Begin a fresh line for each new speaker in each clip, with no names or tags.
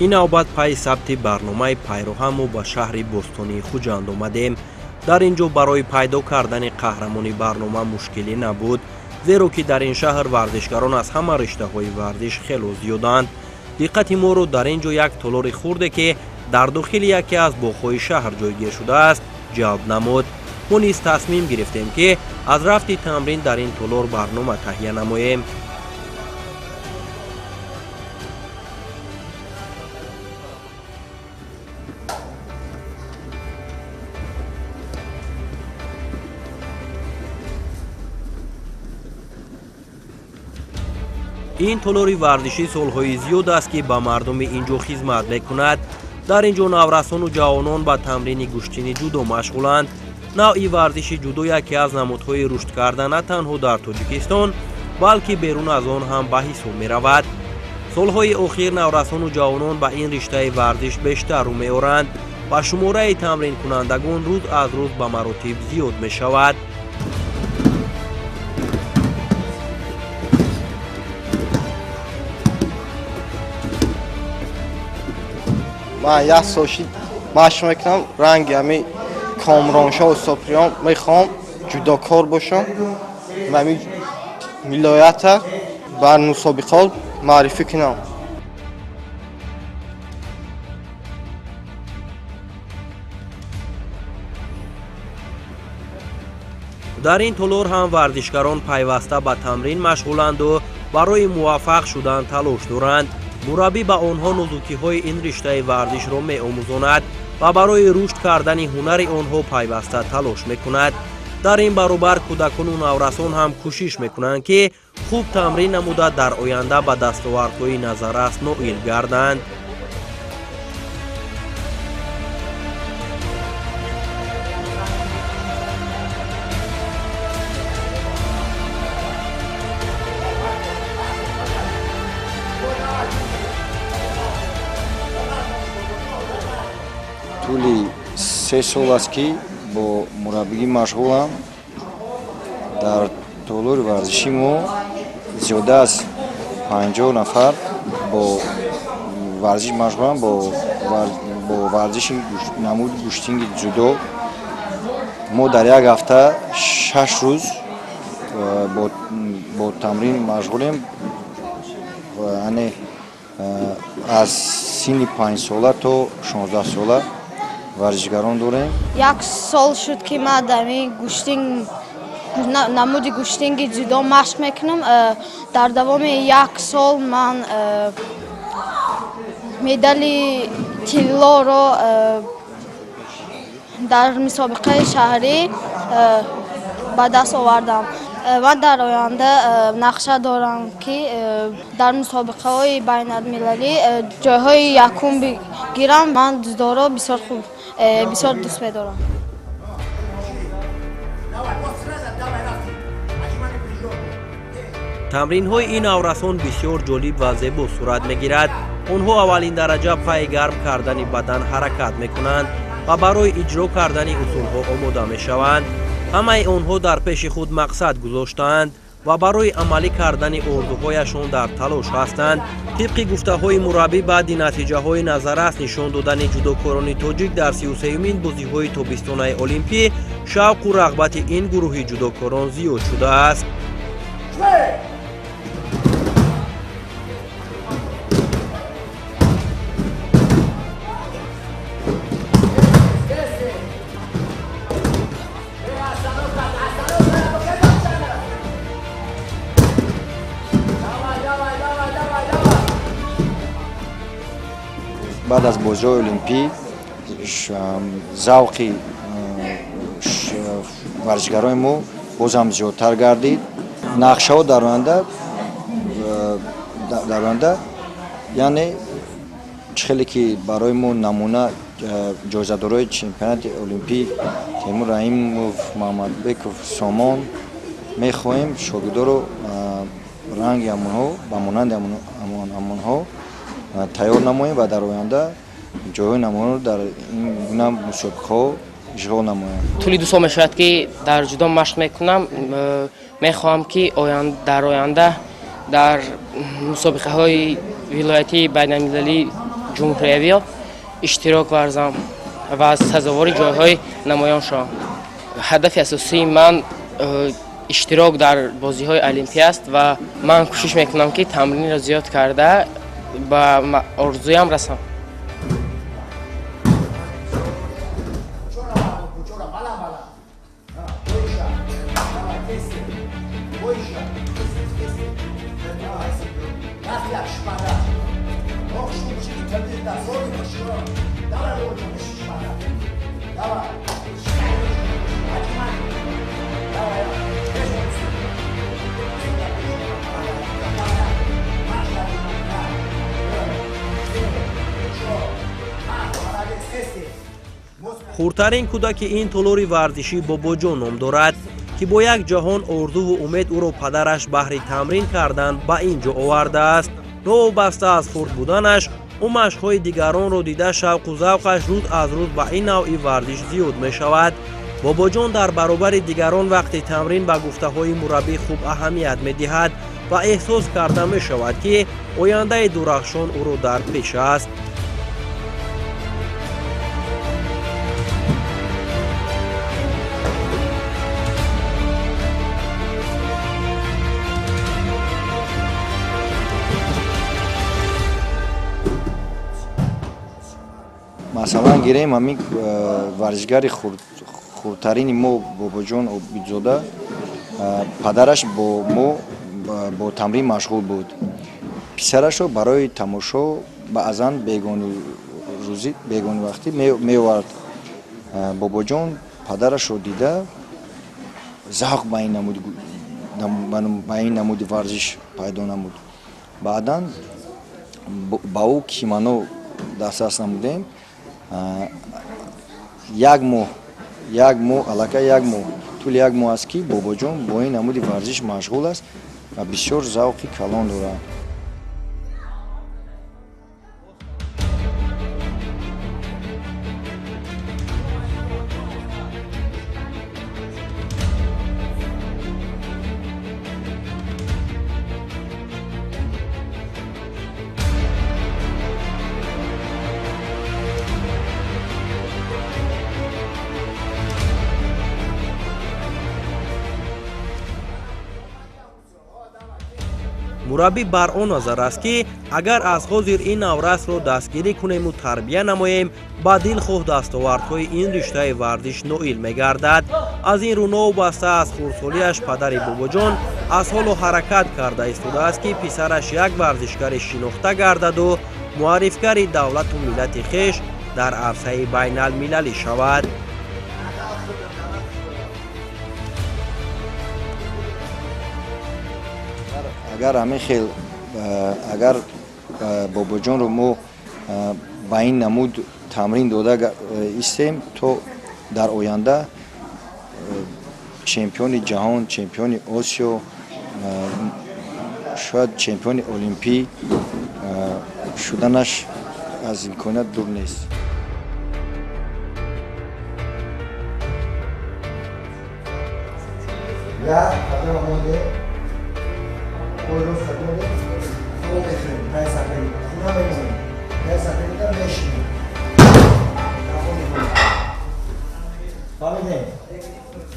Ин навбат пайи сабти барномаи пайроҳа мо ба шаҳри бостонии Хуҷанд омадем. Дар ин ҷо барои пайдо кардани қаҳрамони барнома мушкилӣ набуд, зеро ки дар ин шаҳр варзишгарон аз ҳама риштаҳои варзиш хело зиёданд. Диққати моро дар ин ҷо як толори хурде, ки дар дохили яке аз боғҳои шаҳр ҷойгир шудааст, ҷалб намуд. Мо низ тасмим гирифтем, ки аз рафти тамрин дар ин толор барнома таҳия намоем. Ин толори варзишӣ солҳои зиёд аст, ки ба мардуми ин ҷо хизмат мекунад. Дар ин ҷо наврасону ҷавонон ба тамрини гӯштини ҷудо машғуланд. Навъи варзиши ҷудо яке аз намудҳои рушдкарда на танҳо дар Тоҷикистон, балки берун аз он ҳам ба ҳисоб меравад. Солҳои охир наврасону ҷавонон ба ин риштаи варзиш бештар рӯ меоранд ва шумораи тамринкунандагон рӯз аз рӯз ба маротиб зиёд мешавад.
Ман як сол шид машқ мекунам, ранги ҳами Комроншоҳ Соприён мехоҳам ҷудокор бошам ва ҳами вилоята бар мусобиқаҳо муаррифӣ кунам.
Дар ин толор ҳам варзишгарон пайваста ба тамрин машғуланду барои муваффақ шудан талош доранд. Мураббӣ ба онҳо нозукиҳои ин риштаи варзишро меомӯзонад ва барои рушд кардани ҳунари онҳо пайваста талош мекунад. Дар ин баробар кӯдакону наврасон ҳам кӯшиш мекунанд, ки хуб тамрин намуда, дар оянда ба дастовардҳои назаррас ноил гарданд.
Тӯли 3 сол аст, ки бо мураббигӣ машғулам. Дар толори варзиши мо зиёда аз 50 нафар бо варзиш машғулам, бо варзиши намуди гӯштинги ҷудо. Мо дар як ҳафта 6 рӯз бо тамрин машғулем, яъне аз синни 5сола то 16сола варзишгарон дорем.
Як сол шуд, ки ман дар ин гӯштинг, намуди гӯштинги ҷудо машқ мекунам. Дар давоми як сол ман медали тиллоро дар мусобиқаи шаҳрӣ ба даст овардам. Ман дар оянда нақша дорам, ки дар мусобиқаҳои байналмилалӣ ҷойҳои якум бигирам. Ман ҷудоро бисёр хуб, бисёр дӯст медорам.
Тамринҳои ин наврасон бисёр ҷолиб ва зебо сурат мегирад. Онҳо аввалин дараҷа пайи гарм кардани бадан ҳаракат мекунанд ва барои иҷро кардани усулҳо омода мешаванд. Ҳамаи онҳо дар пеши худ мақсад гузоштаанд ва барои амалӣ кардани орзуҳояшон дар талош ҳастанд. Тибқи гуфтаҳои мураббӣ, баъди натиҷаҳои назаррас нишон додани ҷудокорони тоҷик дар 33-юмин бозиҳои тобистонаи олимпӣ, шавқу рағбати ин гурӯҳи ҷудокорон зиёд шудааст.
Баъд аз бозиҳои олимпӣ завқи варзишгарони мо боз ҳам зиёдтар гардид. Нақшаҳо дар оянда, яъне чӣ хеле ки барои мо намуна ҷоизадорои чемпионати олимпӣ Темур Раҳимов, Муҳаммадбеков Сомон, мехоҳем шогирдоро ранги ҳамонҳо, ба монанди ҳамонҳо тайёр намоем ва дар оянда ҷойҳои намоёнро дар ин гуна мусобиқаҳо ишғол намоем.
Тӯли 2 сол мешавад, ки дар ҷудо машқ мекунам. Мехоҳам, ки дар оянда дар мусобиқаҳои вилоятии байналмилалӣ ҷумҳуриявиё иштирок варзам ва сазовори ҷойҳои намоён шавам. Ҳадафи асосии ман иштирок дар бозиҳои олимпӣ аст ва ман кӯшиш мекунам, ки тамринро зиёд карда ба орзуям расам.
Хурдтарин кӯдаки ин толори варзишӣ Бобоҷон ном дорад, ки бо як ҷаҳон орзуву умед ӯро падараш баҳри тамрин кардан ба ин ҷо овардааст. Новобаста аз хурд буданаш, ӯ машқҳои дигаронро дида шавқу завқаш рӯз аз рӯз ба ин навъи варзиш зиёд мешавад. Бобоҷон дар баробари дигарон вақти тамрин ба гуфтаҳои мураббӣ хуб аҳамият медиҳад ва эҳсос карда мешавад, ки ояндаи дурахшон ӯро дар пеш аст.
Масалан, гирем ҳамин варзишгари хурдтарини мо Бобоҷон Обидзода, падараш бо мо бо тамрин машғул буд. Писарашро барои тамошо баъзан бегонирӯзӣ, бегонивақтӣ меовард. Бобоҷон падарашро дида завқ ба ин намуди варзиш пайдо намуд. Баъдан ба ӯ кимоно дастрас намудем. Як моҳ, як моҳ, аллакай як моҳ, тӯли як моҳ аст, ки Бобоҷон бо ин намуди варзиш машғул аст ва бисёр завқи калон дорад.
Мураббӣ бар он назар аст, ки агар аз ҳозир ин наврасро дастгирӣ кунему тарбия намоем, ба дилхоҳ дастовардҳои ин риштаи варзиш ноил мегардад. Аз ин рӯ новобаста аз хурдсолиаш падари Бобоҷон аз ҳоло ҳаракат карда истодааст, ки писараш як варзишгари шинохта гардаду муаррифгари давлату миллати хеш дар арсаи байналмилалӣ шавад.
Агар ҳамин хел, агар Бобоҷонро мо ба ин намуд тамрин дода истем, то дар оянда чемпиони ҷаҳон, чемпиони Осиё, шояд чемпиони олимпӣ шуданаш аз имконият дур нест.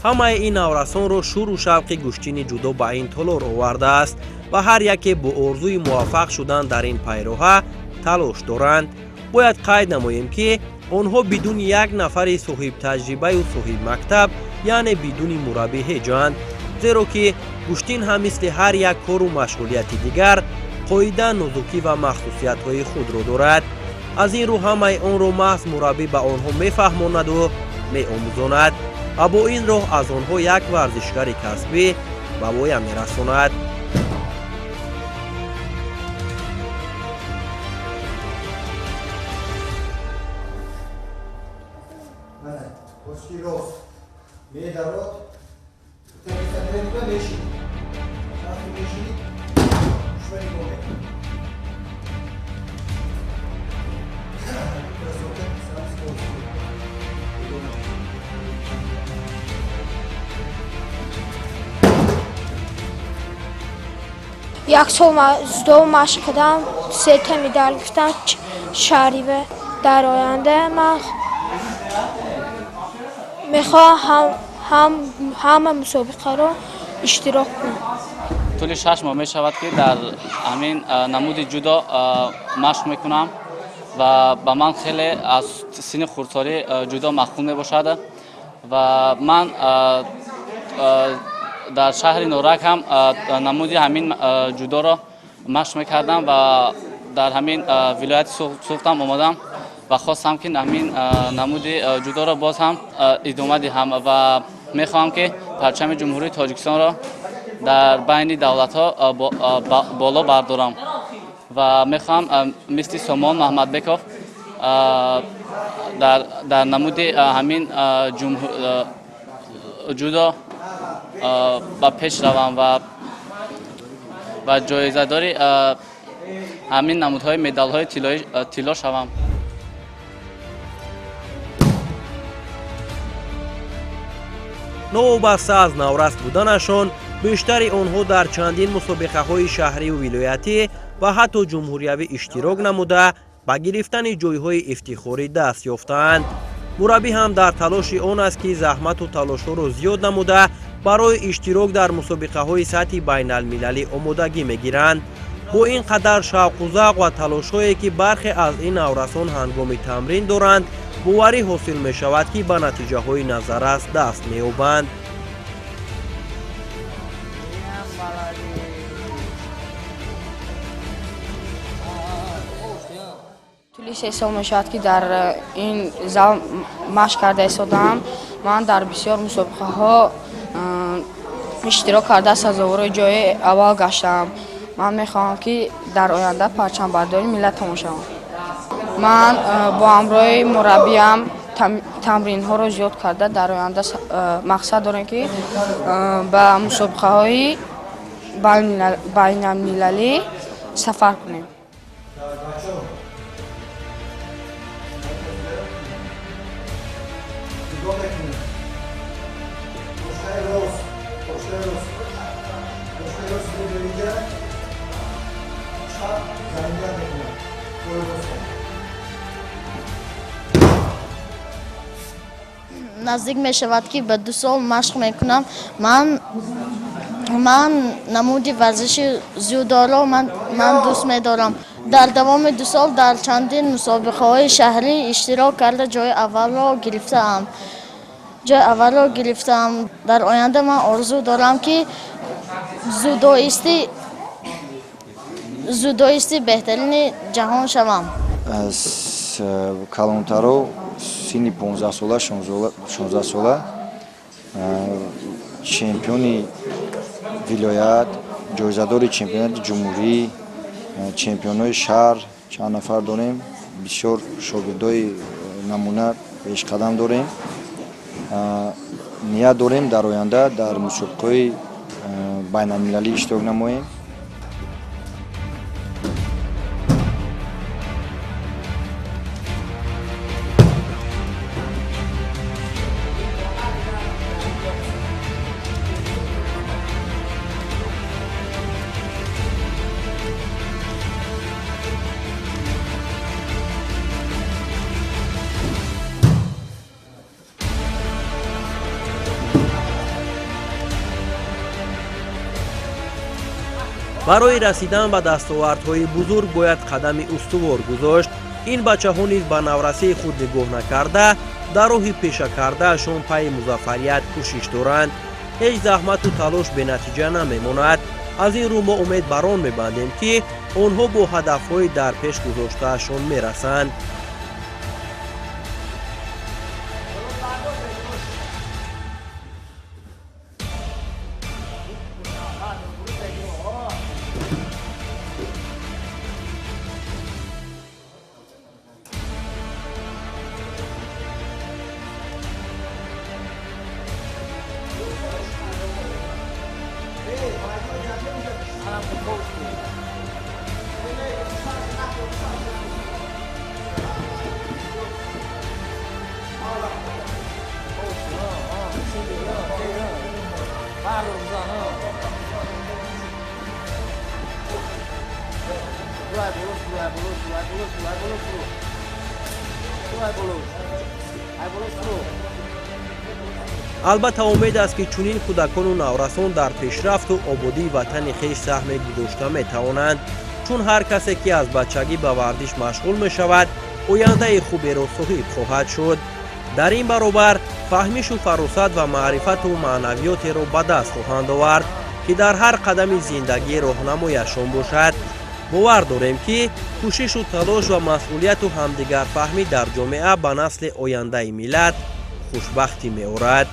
Ҳамаи ин наврасонро шӯру шавқи гӯштини ҷудо ба ин толор овардааст ва ҳар яке бо орзуи муваффақ шудан дар ин пайроҳа талош доранд. Бояд қайд намоем, ки онҳо бидуни як нафари соҳибтаҷрибаю соҳибмактаб, яъне бидуни мураббӣ ҳеҷанд, зеро ки гӯштин ҳам мисли ҳар як кору машғулияти дигар қоида, нозукӣ ва махсусиятҳои худро дорад. Аз ин рӯ ҳамаи онро маҳз мураббӣ ба онҳо мефаҳмонаду меомӯзонад ва бо ин роҳ аз онҳо як варзишгари касбӣ ба воя мерасонад.
Як сол дзюдо машқ кардам, сета медал гирифтам шаҳриве. Дар оянда ман мехоҳам ҳама мусобиқаро иштирок кунам.
Тӯли 6 моҳ мешавад, ки дар ҳамин намуди ҷудо машқ мекунам ва ба ман хеле аз синни хурдсолӣ ҷудо маъқул мебошад ва ман дар шаҳри Норак ҳам намуди ҳамин ҷудоро машқ мекардам ва дар ҳамин вилояти Суғдам омадам ва хостам, ки ҳамин намуди ҷудоро боз ҳам идома диҳам ва мехоҳам, ки парчами Ҷумҳурии Тоҷикистонро дар байни давлатҳо боло бардорам ва мехоҳам мисли Сомон Маҳмадбеков дар намуди ҳамин ҷудо ба пеш равам ва ҷоизадори ҳамин намудҳои медалҳои тилло шавам.
Новобаста аз наврас буданашон, бештари онҳо дар чандин мусобиқаҳои шаҳриву вилоятӣ ва ҳатто ҷумҳуриявӣ иштирок намуда, ба гирифтани ҷойҳои ифтихорӣ даст ёфтаанд. Мураббӣ ҳам дар талоши он аст, ки заҳмату талошҳоро зиёд намуда, барои иштирок дар мусобиқаҳои сатҳи байналмилалӣ омодагӣ мегиранд. Бо ин қадар шавқу завқ ва талошҳое, ки бархе аз ин наврасон ҳангоми тамрин доранд, боварӣ ҳосил мешавад, ки ба натиҷаҳои назаррас даст меёбанд.
Тӯли 3 сол мешавад, ки дар ин зал машқ карда истодаам. Ман дар бисёр мусобиқаҳо иштирок карда, сазовори ҷои аввал гаштаам. Ман мехоҳам, ки дар оянда парчамбардори миллатамон шавам. Ман бо ҳамроҳи мураббиям тамринҳоро зиёд карда, дар оянда мақсад дорем, ки ба мусобиқаҳои байналмилалӣ сафар кунем.
Наздик мешавад, ки ба 2 сол машқ мекунам. Ман намуди варзиши дзюдоро ман дӯст медорам. Дар давоми 2 сол дар чандин мусобиқаҳои шаҳрӣ иштирок карда, ҷои аввалро гирифтаам. Дар оянда ман орзу дорам, ки дзюдоисти беҳтарини ҷаҳон шавам.
Аз калонтаро синни 15 сола, 16 сола чемпиони вилоят, ҷоизадори чемпионати ҷумҳурӣ, чемпионҳои шаҳр чанд нафар дорем. Бисёр шогирдои намуна пешқадам дорем. Ният дорем дар оянда дар мусобиқаҳои байналмилалӣ иштирок намоем.
Барои расидан ба дастовардҳои бузург бояд қадами устувор гузошт. Ин бачаҳо низ ба наврасии худ нигоҳ накарда, дар роҳи пешакардаашон пайи музаффарият кӯшиш доранд. Ҳеҷ заҳмату талош бенатиҷа намемонад. Аз ин рӯ мо умед бар он мебандем, ки онҳо бо ҳадафҳои дар пеш гузоштаашон мерасанд.
Ай боло, ай боло фуро.
Албатта, умед аст, ки чунин кӯдакону наврасон дар пешрафту ободии ватани хеш саҳме гузошта метавонанд, чун ҳар касе, ки аз бачагӣ ба варзиш машғул мешавад, ояндаи хуберо соҳиб хоҳад шуд. Дар ин баробар фаҳмишу фаросат ва маърифату маънавиётеро ба даст хоҳанд овард, ки дар ҳар қадами зиндагӣ роҳнамояшон бошад. Бовар дорем, ки кӯшишу талош ва масъулияту ҳамдигарфаҳмӣ дар ҷомеа ба насли ояндаи миллат хушбахтӣ меорад.